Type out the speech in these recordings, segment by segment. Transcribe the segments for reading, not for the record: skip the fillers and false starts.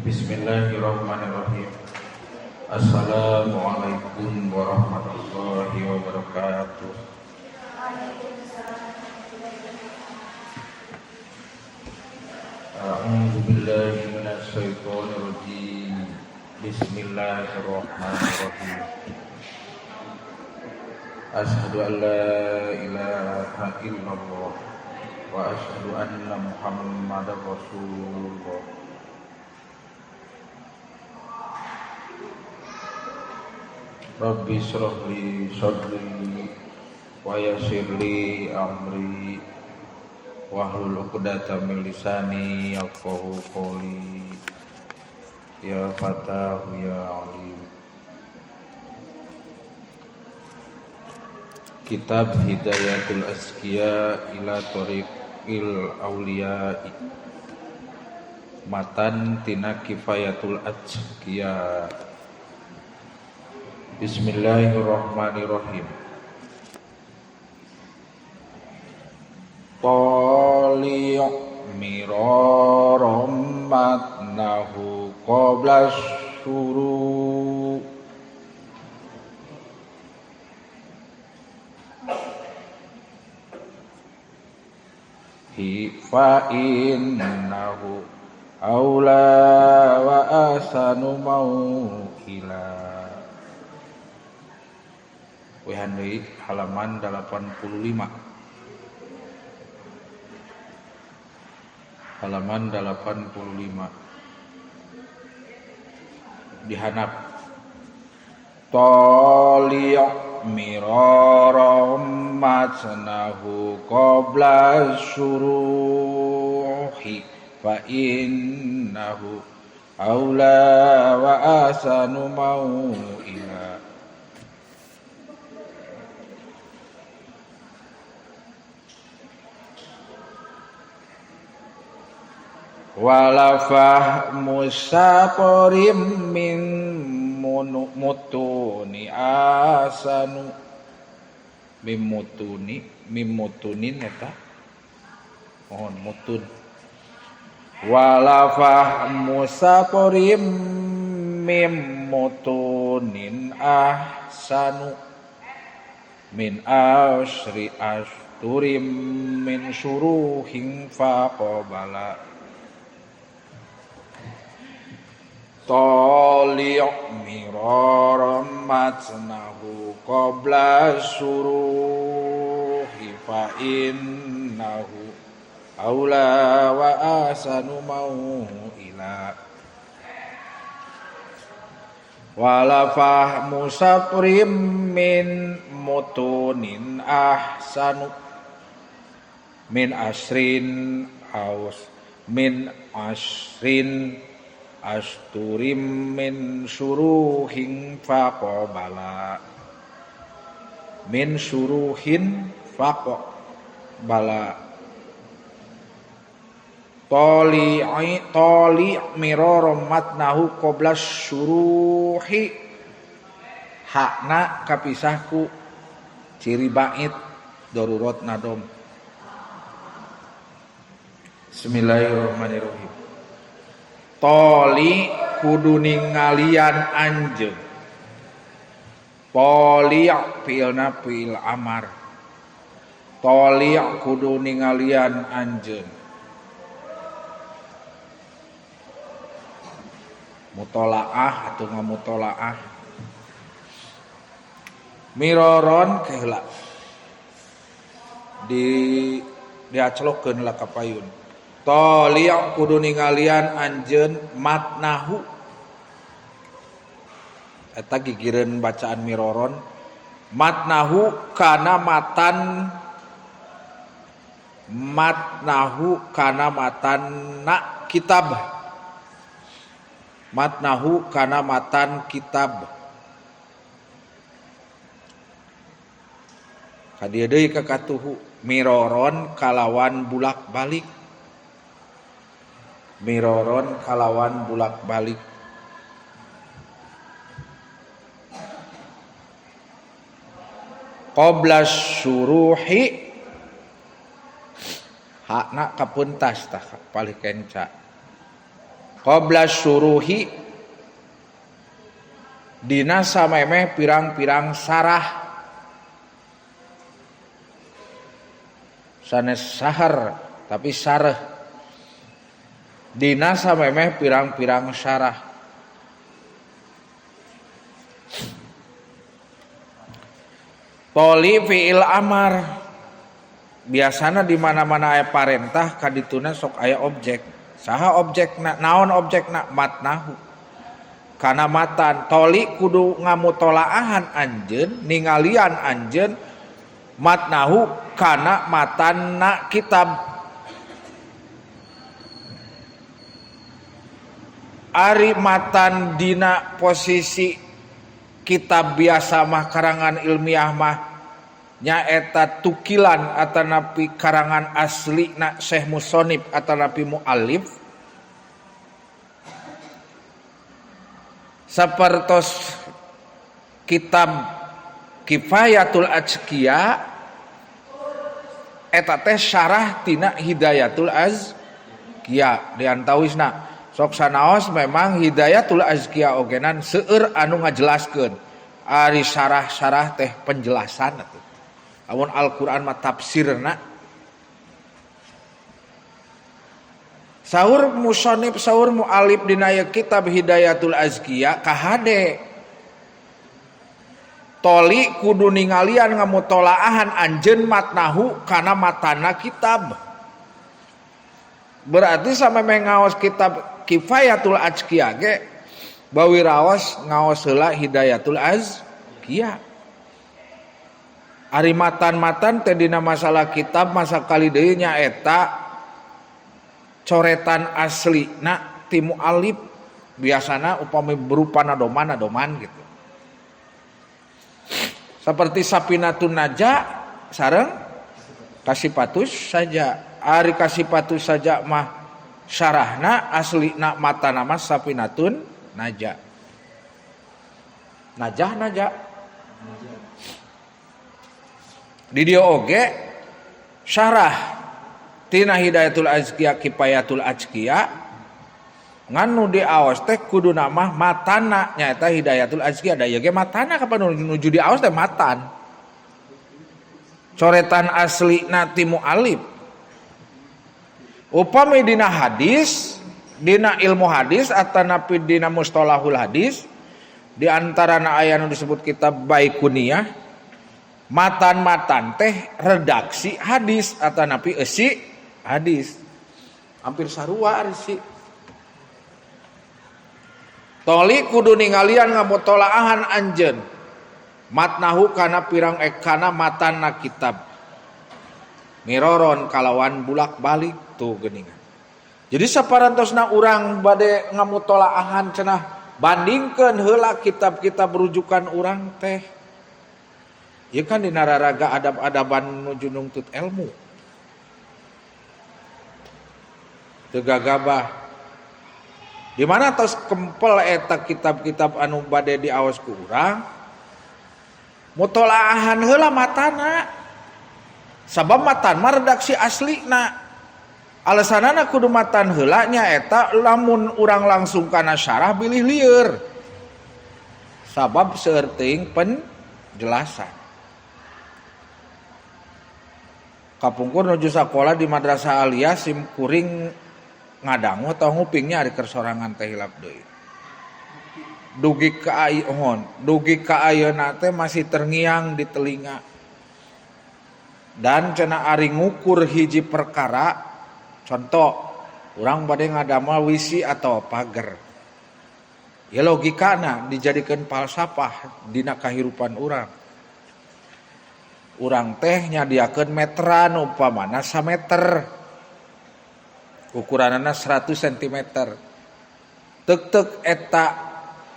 Bismillahirrahmanirrahim. Assalamualaikum warahmatullahi wabarakatuh. A'udzu billahi minasyaitonir rajim. Bismillahirrahmanirrahim. Asyhadu an la ilaha illallah wa asyhadu anna Muhammadar Rasulullah. Rabbi shrah li sadri wa yassir li amri wahlul 'uqdatam min lisani yafqahu qawli. Ya Fatah ya Alim. Kitab Hidayatul Azkiya ila Thariqil Auliya. Matan tina Kifayatul Azkiya. Bismillahirrahmanirrahim. Tali' miraram matnahu qabla syuru. Hi fa innahu aula wa asanu mau'ila. Wehan deui halaman 85. Halaman 85. Dihanap. Tali' miraram matnahu qabla syuruhi fa innahu aula wa asanu mau'ila. Wala fahmu saporim min mutuni asanu mimutuni mimutunin eta mohon mutun. Wala fahmu saporim mim mutunin ahsanu min asri asturim min suruhin faqabala. Tali' miraram matnahu qabla suruhi fa innahu aula wa asanu mau'ila. Wala fahmu satrim min mutunin ahsanu min asrin aus min asrin asturim min suruhin faqabala. Min suruhin faqabala. Tali' miraram matnahu qabla suruhi. Hakna kapisahku ciri bait darurat nadom. Bismillahirrahmanirrahim. Toli kudu ningalian anjeun. Toli fi'ilna fi'il amar. Toli kudu ningalian anjeun. Mutolaah atau ngamutolaah. Miroron keheula. Di diaclokeun lah kapayun. Toli' kudu ningalian anjeun matnahu. Eta gigireun bacaan miroron. Matnahu kana matan, matnahu kana matanna kitab. Matnahu kana matan kitab. Kadieu deui ka katuhu miroron kalawan bulak-balik. Miroron kalawan bulak-balik. Qabla syuruhi hakna kapuntas tah palih kenca. Qabla syuruhi dina samemeh pirang-pirang sarah sanes sahar tapi sarah dina samemeh pirang-pirang syarah. Toli fi'il amar biasana di mana-mana aya parentah kadituna sok aya objek. Saha objekna, naon objekna? Matnahu. Kana matan toli kudu ngamutolaahan anjeun, ningalian anjeun matnahu kana matanna kitab. Ari matan dina posisi kitab biasa mah karangan ilmiah mah nyaeta tukilan atanapi karangan asli na Syekh Musonib atanapi muallif sapertos kitab Kifayatul Azkiya eta teh syarah tina Hidayatul Azkiya diantawisna sok sanaos memang Hidayatul Azkiya ogenan seueur anu ngajelaskeun ari syarah-syarah teh penjelasan atuh. Lamun Al-Qur'an mah tafsirna. Saur musonib saur mualif dina ieu kitab Hidayatul Azkiya kahade toli kudu ningalian ngamutolaahan anjeun matnahu kana matana kitab. Berarti samemeh ngaos kitab Kifayatul Azkiya ge bawi raos ngaos heula Hidayatul Azkiya. Ari matan-matan teh dina masalah kitab masa kali deui nyaeta coretan asli na ti mualif biasana upami berupa nadoman-nadoman gitu. Seperti Sapinatun Naja sareng Kasipatus saja. Ari Kasipatus saja mah syarahna aslina matana mah Sapinatun Naja. Najah naja. Di dieu oge syarah tina Hidayatul Azkiya Kifayatul Azkiya ngan nu diaos teh kuduna mah matana nyaeta Hidayatul Azkiya da ieu ge matana kapan nuju diaos teh matan. Coretan aslina ti mualif. Upami dina hadis, dina ilmu hadis atanapi dina mustalahul hadis di antarana aya nu disebut kitab Baikuniyah matan-matan teh redaksi hadis atanapi eusi hadis. Hampir sarua ari si. Toli kudu ningalian ngamutolaahan anjeun matnahu kana pirang kana matanna kitab. Miroron kalawan bulak-balik tuh geuningan. Jadi saparantosna urang bade ngamutolaahan cenah bandingkeun heula kitab-kitab rujukan urang teh. Ieu kan dina raraga adab-adaban nuju nungtut ilmu. Teu gagabah. Di mana tos kempel eta kitab-kitab anu bade diaos ku urang? Mutolaahan heula matana. Sabab matan mah redaksi aslina. Alasanana kudu matan heula nyaeta lamun urang langsung kana syarah bilih lieur. Sabab seueur teuing penjelasan. Kapungkur nuju sakola di Madrasah Aliyah sim kuring ngadangu atau ngupingnya ari keur sorangan teh hilap deui. Dugi ka ayeuna, dugi ka ayeuna teh masih terngiang di telinga. Dan cenah ari ngukur hiji perkara, contoh urang bade ngadamel wisi atau pager. Ya logikana dijadikeun falsafah dina kahirupan urang. Urang teh nyadiakeun meteran upamana sameter. Ukuranana 100 sentimeter. Tek-tek eta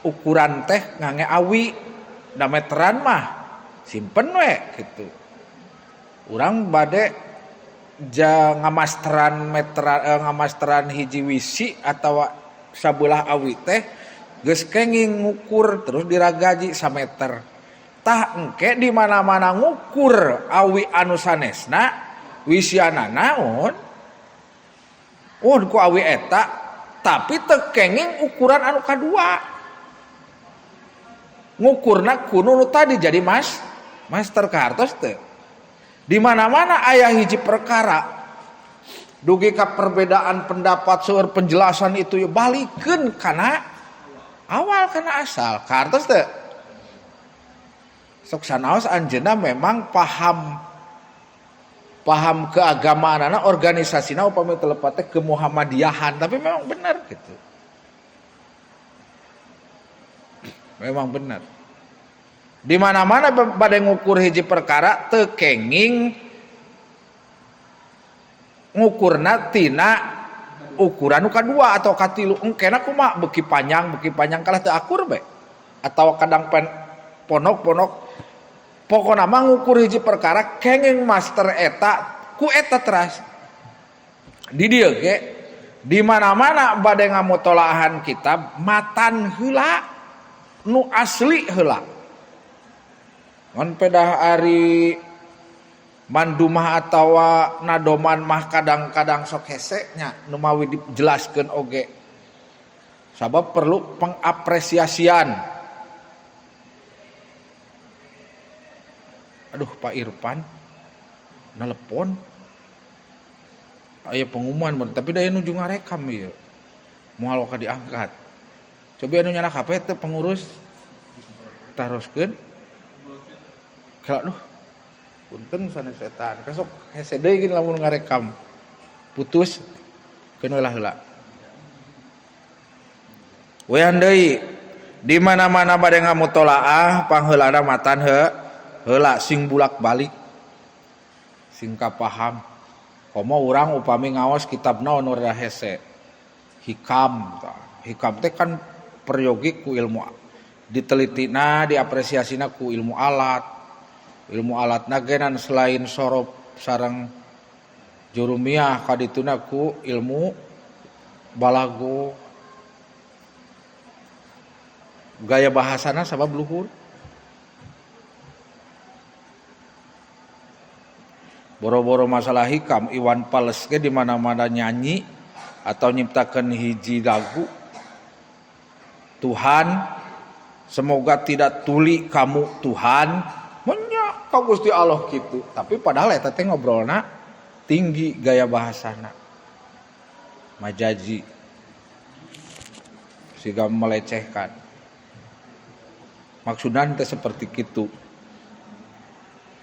ukuran teh ngange awi da meteran mah simpen we gitu. Urang bade ja ngamasteran meteran ngamasteran hiji wisi atawa sabelah awi teh geus kenging ngukur terus diragaji sameter. Tah engke di mana-mana ngukur awi anu sanesna wisiana naon? Oh ku awi eta tapi teu kenging ukuran anu kadua. Ngukurna kuno nu tadi jadi master kahartos teu. Di mana-mana aya hiji perkara dugi ka perbedaan pendapat seueur penjelasan itu ya balikeun kana awal kana asal kahartos teu. Sok sanaos anjeunna memang paham keagamaanana organisasina upami teu lepat teh kemuhammadiyahan tapi memang benar gitu. Memang benar. Di mana-mana bade ngukur hiji perkara teu kenging ngukurna tina ukuran nu kadua atau katilu engkena kumaha beuki panjang kalah teu akur bae atau kadang ponok-ponok pokona mah ngukur hiji perkara kenging master eta ku eta teras di dieu ge di mana-mana bade ngamutolaahan kitab matan heula nu asli heula ngan pedah ari mandumah atawa nadoman mah kadang-kadang sok hese nya nu mawi dijelaskeun oge sabab perlu pengapresiasian. Aduh Pak Irfan nelepon aya pengumuman tapi da nuju ngarekam ieu moal ka diangkat. Coba anu nyanak HP teh pengurus taroskeun. Kalau aduh punten sanes setan kasok hese deui gini lamun ngarekam putus keun we lah heula. Wean deui di mana-mana bade ngamutolaah pangheulana matan heula sing bulak-balik sing kapaham. Komo urang upami ngaos kitab naon nu rada hese hikam tah. Hikam teh kan peryogi ku ilmu ditelitina diapresiasina ku ilmu alat. Ilmu alatna genan selain sorob sareng jurumiah kadituna ku ilmu balago. Gaya bahasana sabab luhur. Boro-boro masalah hikam Iwan Fals ge di mana-mana nyanyi atau nyiptakeun hiji lagu Tuhan semoga tidak tuli kamu Tuhan menya ka Gusti Allah kitu tapi padahal eta teh ngobrolna tinggi gaya bahasana majazi siga melecehkan maksudna teh seperti kitu.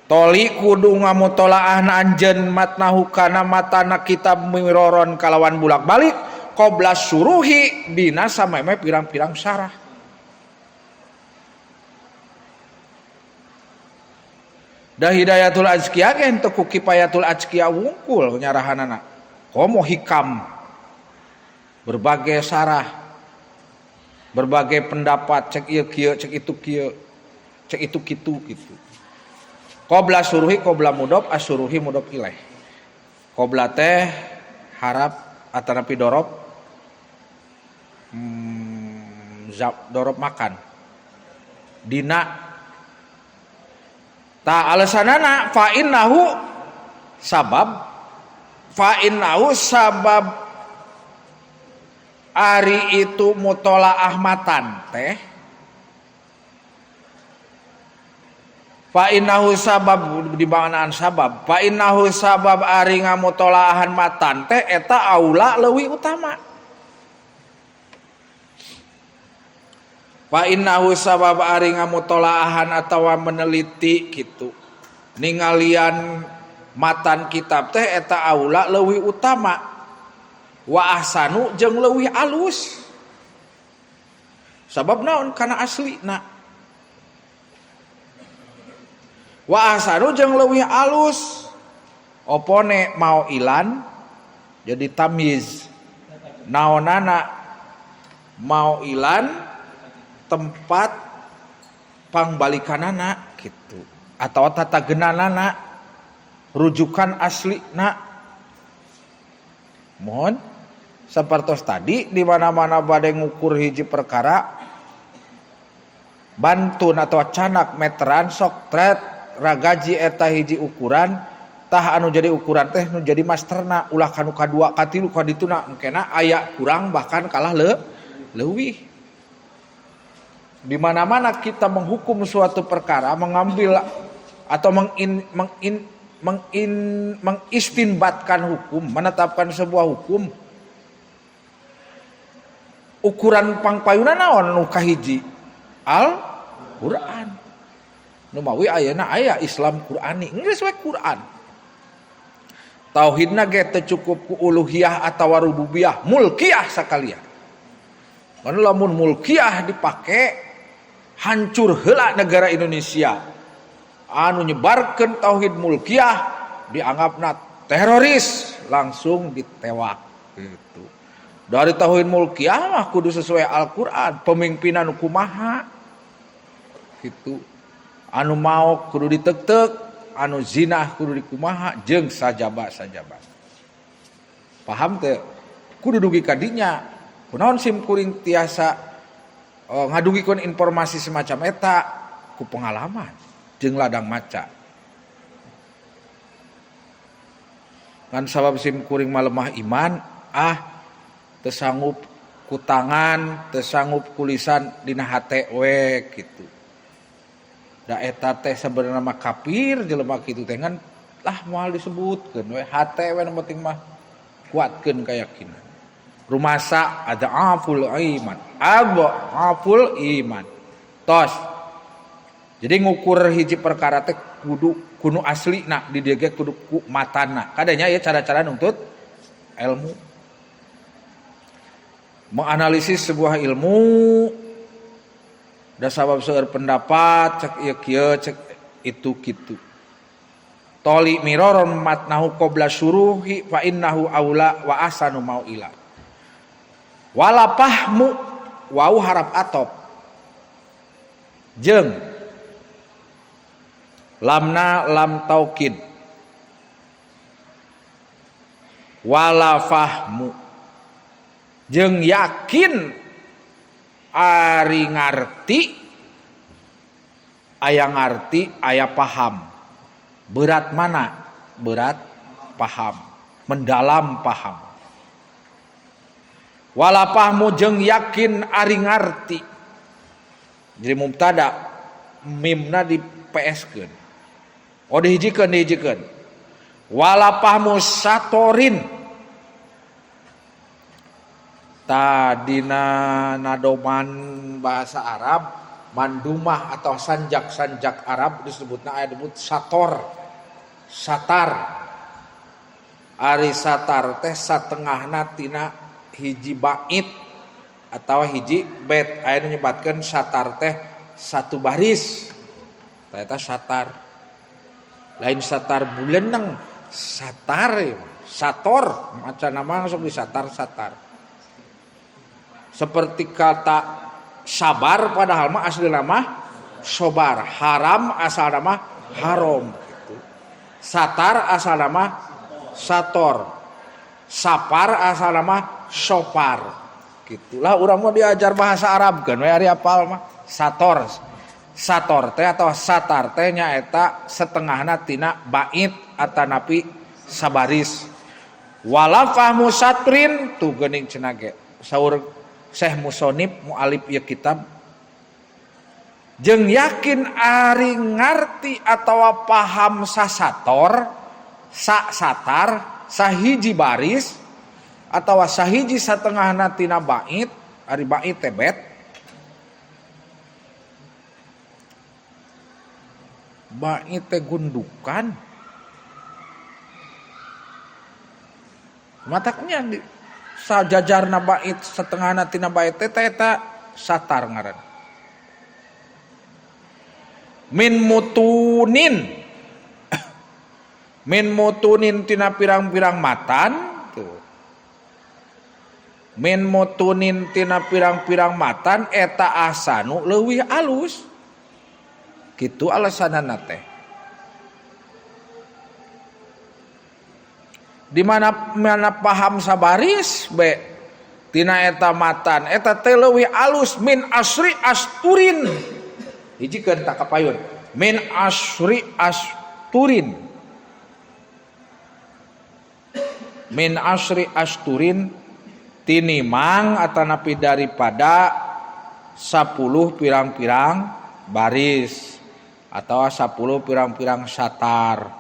Toli kudu ngamutolaahna anjeun matnahu kana matana kitab miroron kalawan bulak-balik qobla suruhi dina sameme pirang-pirang syarah. Da Hidayatul Azkiya ge henteu ku Kifayatul Azkiya wungkul nyarahanana. Komo hikam berbagai syarah, berbagai pendapat cek ieu kieu, cek itu kieu, cek itu kitu gitu. Qobla suruhi qobla mudhof asuruhi mudhof ilaih. Qobla teh harap atanapi dorob dorob makan. Dina ta alasanana fa innahu sabab ari itu mutolaah matan teh fa innahu sabab di banganaan sabab fa innahu sabab ari ngamutolaahan matan teh eta aula leuwih utama. Fa innahu sabab ari ngamutolaahan atawa meneliti kitu ningalian matan kitab teh eta aula leuwih utama wa ahsanu jeung leuwih alus sabab naon kana aslina wa ahsanu jeung leuwih alus opone mau ilan jadi tamyiz naonana mau ilan tempat pangbalikanana gitu atau tatagenanana rujukan aslina. Mohon sapertos tadi di mana-mana bade ngukur hiji perkara bantun atau canak meteran sok tret ragaji eta hiji ukuran Tah anu jadi ukuran teh nu jadi masterna ulah kanu kadua katilu kadituna engkena aya kurang bahkan kalah leuwih. Di mana-mana kita menghukum suatu perkara, mengambil atau mengistinbatkan hukum, menetapkan sebuah hukum, ukuran pangpayuna naon nu kahiji? Al-Qur'an. Nu mawi ayeuna aya Islam Qur'ani, geus we Qur'an. Tauhidna ge teu cukup ku uluhiyah atawa rububiyah, mulkiyah sakalian. Mun lamun mulkiyah dipake hancur heula negara Indonesia. Anu nyebarkeun tauhid mulkiyah dianggapna teroris, langsung ditewak gitu. Dari tauhid mulkiyah mah kudu sesuai Al-Qur'an, pemimpinan kumaha gitu. Anu mau kudu ditek-tek, anu zinah kudu dikumaha jeung sajaba-sajaba. Paham teu? Kudu dugi ka dinya. Kunaon sim kuring tiasa ngadugikeun informasi semacam eta ku pengalaman jeung ladang maca. Ngan sabab sim kuring mah lemah iman, teu sanggup ku tangan, teu sanggup ku lisan dina hate we kitu. Da eta teh sebenarnya mah kafir jelema kitu teh ngan lah moal disebutkeun we hate we nu penting mah kuatkeun keyakinan. Rumasa ada aful iman, aful iman. Tos. Jadi ngukur hiji perkara teh kudu kuno aslina di dieu ge kudu ku matana. Kadanya ya cara-cara nuntut ilmu. Menganalisis sebuah ilmu da sabab seueur pendapat cek ieu kieu cek itu kitu. Toli miroron matnahu qabla syuruhi fa innahu aula wa ahsanu mauila. Wala pahmu wau harap atop jeung lamna lam taukid wala fahmu jeung yakin ari ngarti aya ngarti aya paham berat mana berat paham mendalam paham wala pahmu jeung yakin ari ngarti. Jadi mubtada mimna di PS-keun. Oh dihijikeun dihijikeun. Wala pahmu satorin. Tadina nadoman bahasa Arab mandumah atau sanjak-sanjak Arab disebutna aya disebut sator. Satar. Ari satar teh satengahna tina hiji bait atau hiji bet aya nu nyebatkeun satar teh satu baris tah eta satar lain satar buleneng satar sator maca nama langsung di satar satar seperti kata sabar padahal mah asli nama sobar haram asal nama haram gitu. Satar asal nama sator sapar asal nama sopar gitulah urang mau diajar bahasa Arab kan we ari apal mah sator sator teh atau satar teh nyaeta setengahna tina bait atanapi sabaris wala fahmu satrin tuh geuning cenah ge saur Syekh Musonib mualif ieu kitab jeung yakin ari ngarti atawa paham sasator sa satar sahiji baris atawa sahiji satengahna tina bait ari bait teh bet bait teh gundukan mataknya sajajarna bait satengahna tina bait teh eta satar ngaran min mutunin tina pirang-pirang matan tuh min mutunin tina pirang-pirang matan eta asanu leuwih alus kitu alasanana teh di mana mana paham sabaris be tina eta matan eta teh leuwih alus min asri asturin hijikeun tak kapayun min asri asturin Min asri asturin tinimang atanapi daripada 10 pirang-pirang baris atau 10 pirang-pirang satar.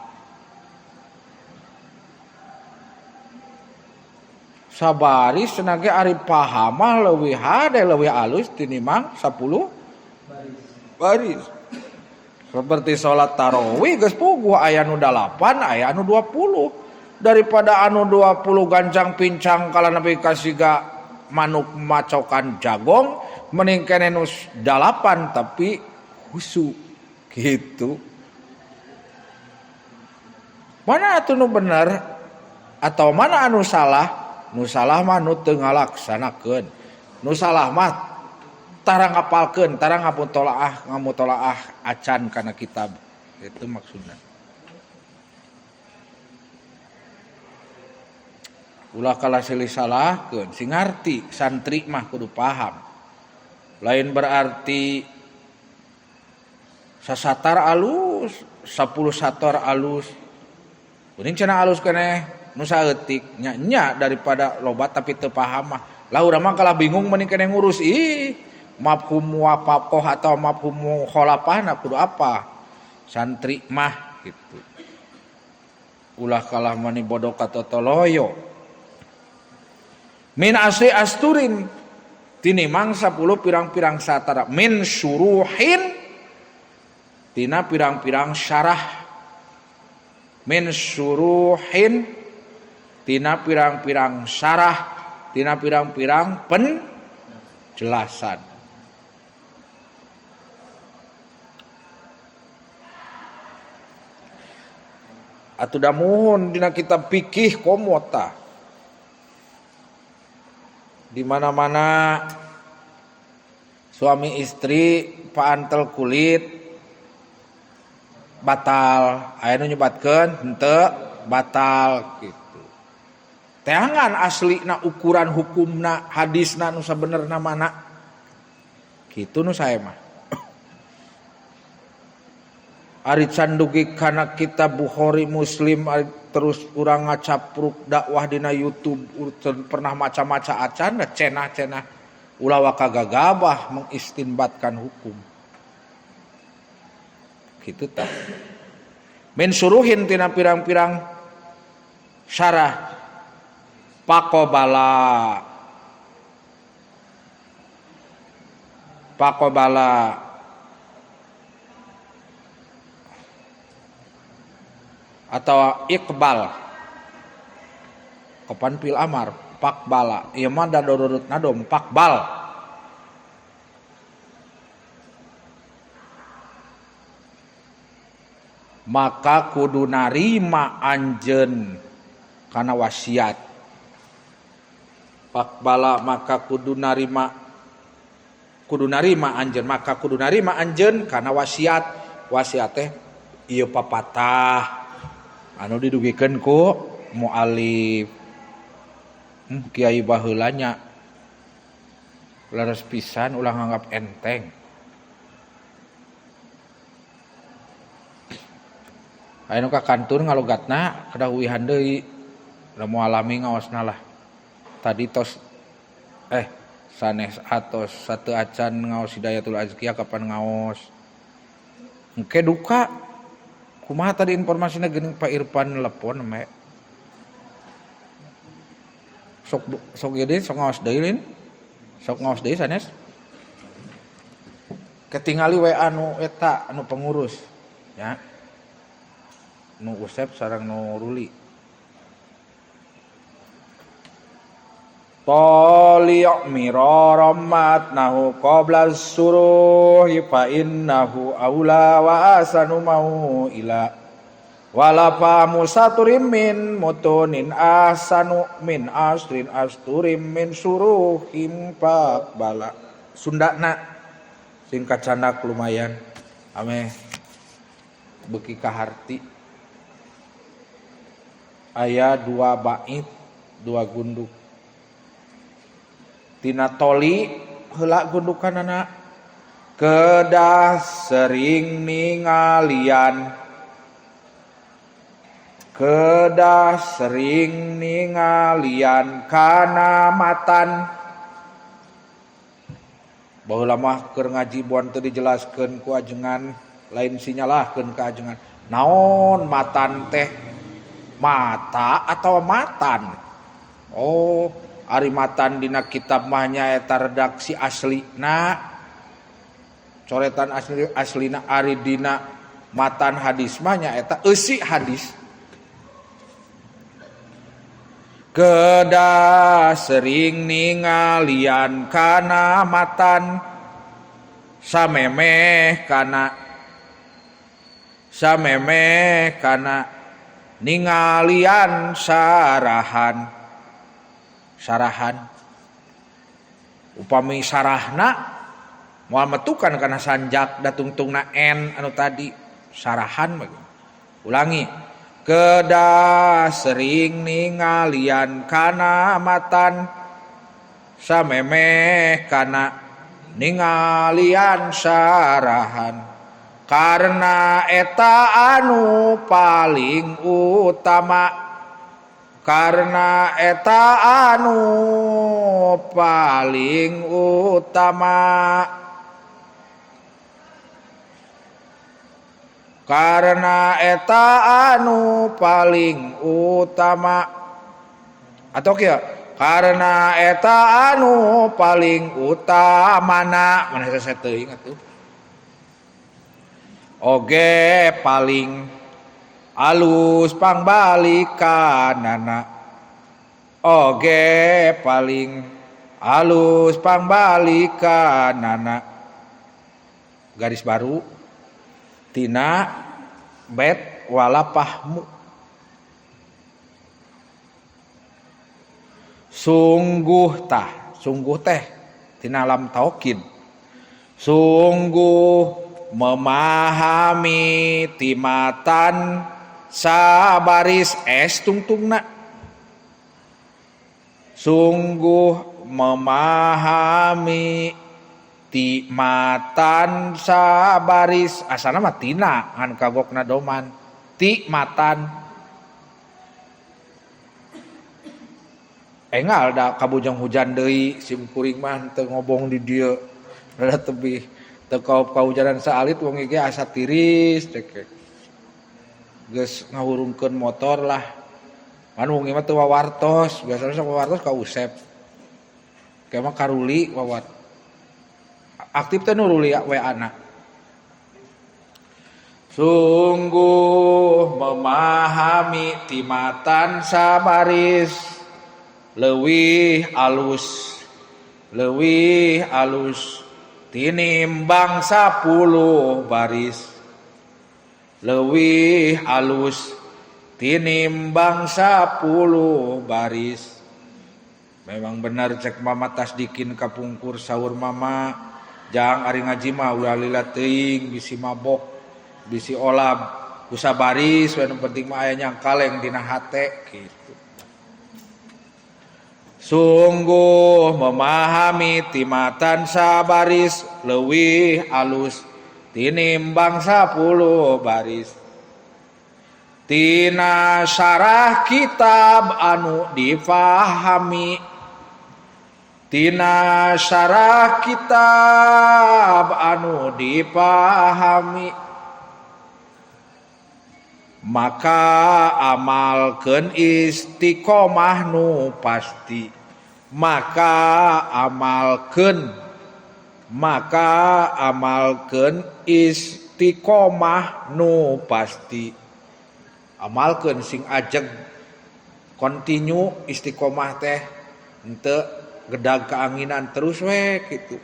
Sabaris cenah ge ari pahamah leuwih hade leuwih alus tinimang 10 baris. Seperti salat tarawih geus puguh aya nu 8 aya anu 20. Daripada anu 20 gancang pincang kala nepi ka siga manuk macokan jagong mending keneh nu 8 tapi khusyuk gitu. Mana atuh nu bener atau mana anu salah? Nu salah mah nu teu ngalaksanakeun. Nu salah mah tara ngapalkeun, tara ngamutolaah, ngamutolaah acan kana kitab. Itu maksudna. Ulah kalah silih salahkeun, sing ngarti santri mah kudu paham. Lain berarti sasatar alus, 10 satar alus. Kuning cenah alus keneh nu saeutik nya nya daripada loba tapi teu paham mah. Lah urang mah kalah bingung mending keneh ngurus ih mafhum muwafaqah atau mafhum mukhalafah kudu apa? Santri mah gitu. Ulah kalah mani bodoh katotoloyo. Min asli asturin tinimang 10 pirang-pirang satara min suruhin tina pirang-pirang syarah min suruhin tina pirang-pirang syarah tina pirang-pirang penjelasan. Atuh da muhun dina kitab fikih komo tah. Di mana-mana suami istri paantel kulit batal, aya nu nyebatkeun henteu batal gitu. Teangan aslina ukuran hukumna hadisna nu sabenerna mana? Kitu nu sae mah. Ari can dugi kana kitab Bukhari Muslim ari terus urang ngacapruk dakwah dina YouTube pernah maca-maca acan cenah-cenah ulah waka gagabah mengistinbatkan hukum. Kitu tah. Min suruhin tina pirang-pirang syarah paqobala paqobala atau iqbal kapan pil amar pakbala ieu mah da dororot nadom pakbal maka kudu narima anjeun kana wasiat pakbala maka kudu narima anjeun maka kudu narima anjeun kana wasiat wasiat teh ieu papatah anu didugikeun ku mualif kiai baheula nya leres pisan ulah nganggap enteng. Aya nu ka kantur ngalogatna kedah uihan deui da moal lami ngaosna lah. Tadi tos sanes atos satu acan ngaos Hidayatul Azkiyah kapan ngaos. Engke duka kumaha tadi informasinya geuning Pak Irfan telepon me. Sok sok ieu deui sok ngaos deui lin. Sok ngaos deui sanes. Ketingali we anu eta anu pengurus ya. Nu Usep sareng nu Ruli. Tali' mirarammat nahu qabla suruhi fa innahu aula wa asanu mau ila wala famu saturim min mutunin asanu min asrin asturim min suruhim pakbala. Sundana sing kacanak lumayan ameh beuki kaharti. Aya 2 bait 2 gunduk. Tina toli heula gundukanana kedah sering ningalian Kedah sering ningalian kana matan. Baheula mah keur ngaji buan teu dijelaskeun ku ajengan, lain sinyalahkeun ka ajengan. Naon matan teh? Mata atau matan? Oh, ari matan dina kitab mah nyaeta redaksi aslina. Coretan asli aslina ari dina matan hadis mah nyaeta eusi hadis. Kedah sering ningalian kana matan samemeh kana ningalian sarahan. Sarahan upami sarahna moal metukan kana sanjak datungtungna n anu tadi sarahan mah. Ulangi. Kedah sering ningalian kana matan samemeh kana ningalian sarahan, karena eta anu paling utama, karena eta anu paling utama, karena eta anu paling utama, atau kieu karena eta anu paling utamana, mana saya teuing atuh. Oge paling alus pangbalikanana, oge paling alus pangbalikanana. Garis baru tina bet wala pahmu. Sungguh tah, sungguh teh tina lam taukid. Sungguh memahami timatan sabaris es tungtungna. Sungguh memahami timatan sabaris, asana mah tina ngan kagokna doman timatan. Engal da kabujang hujan deui sim kuring mah teu ngobong di dieu rada tebih teu kaop kahujanan saalit wong ge asa tiris teh geus ngahurungkeun motor lah. Kan wong mah teu wawartos, biasana sok wawartos ka Usep. Ke mah karuli wawat. Aktif teh nuruli WA na. Sungguh memahami timatan sabaris leuwih alus, leuwih alus tinimbang 10 baris, leuwih alus tinimbang 10 baris. Memang benar cek mama tasdikin kapungkur sahur mama. Jang ari ngaji mah ulah lila teuing bisi mabok bisi olab kusa baris we nu penting mah aya nyangkaleng dina hate gitu. Sungguh memahami timatan sabaris leuwih alus tinimbang 10 baris. Tina syarah kitab anu difahami, tina syarah kitab anu dipahami, maka amalkeun istiqomah nu pasti, maka amalkeun istiqomah nu pasti. Amalkeun sing ajeg kontinu istiqomah teh henteu gedag keanginan terus we gitu.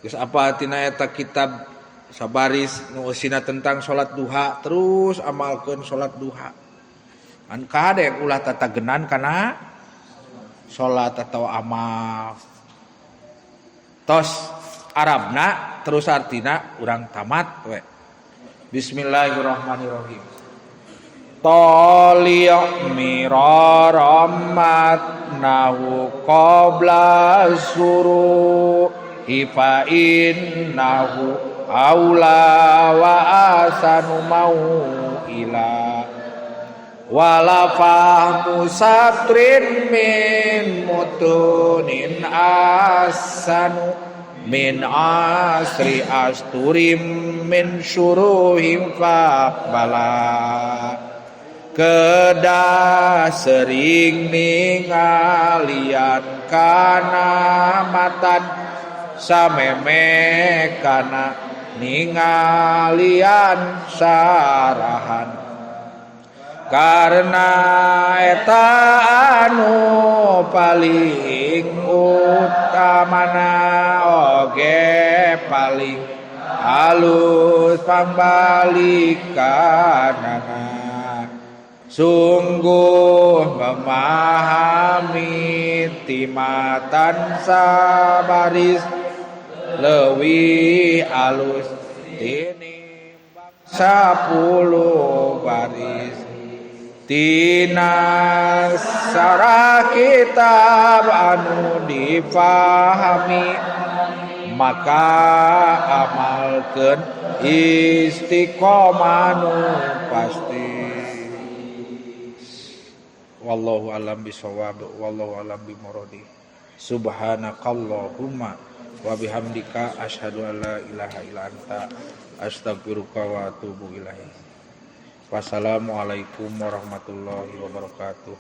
Geus apa tina eta kitab sabaris nu eusina tentang salat duha, terus amalkeun salat duha. An kade ulah tatagenan kana salat atau amal. Tos Arabna terus artina urang tamat we. Bismillahirrahmanirrahim. Tali' mirarammat nahu qabla suru fa innahu aula wa asanu mau ila. Wala fahmu satrin min mutunin asanu min asri asturim min syuruhim faqbala. Kedah sering ningalian kana matan sameme kana ningalian sarahan, karena eta anu paling utamana oge paling alus pangbalikanana. Sungguh memahami timatan sabaris leuwih alus tinimbang 10 baris. Tina sarah kitab anu difahami maka amalkeun istiqomah nu pasti. Wallahu alam bisawab, wallahu alam bimuradi. Subhanakallahumma wa bihamdika asyhadu an la ilaha illa anta astaghfiruka wa atubu ilaik. Wassalamualaikum warahmatullahi wabarakatuh.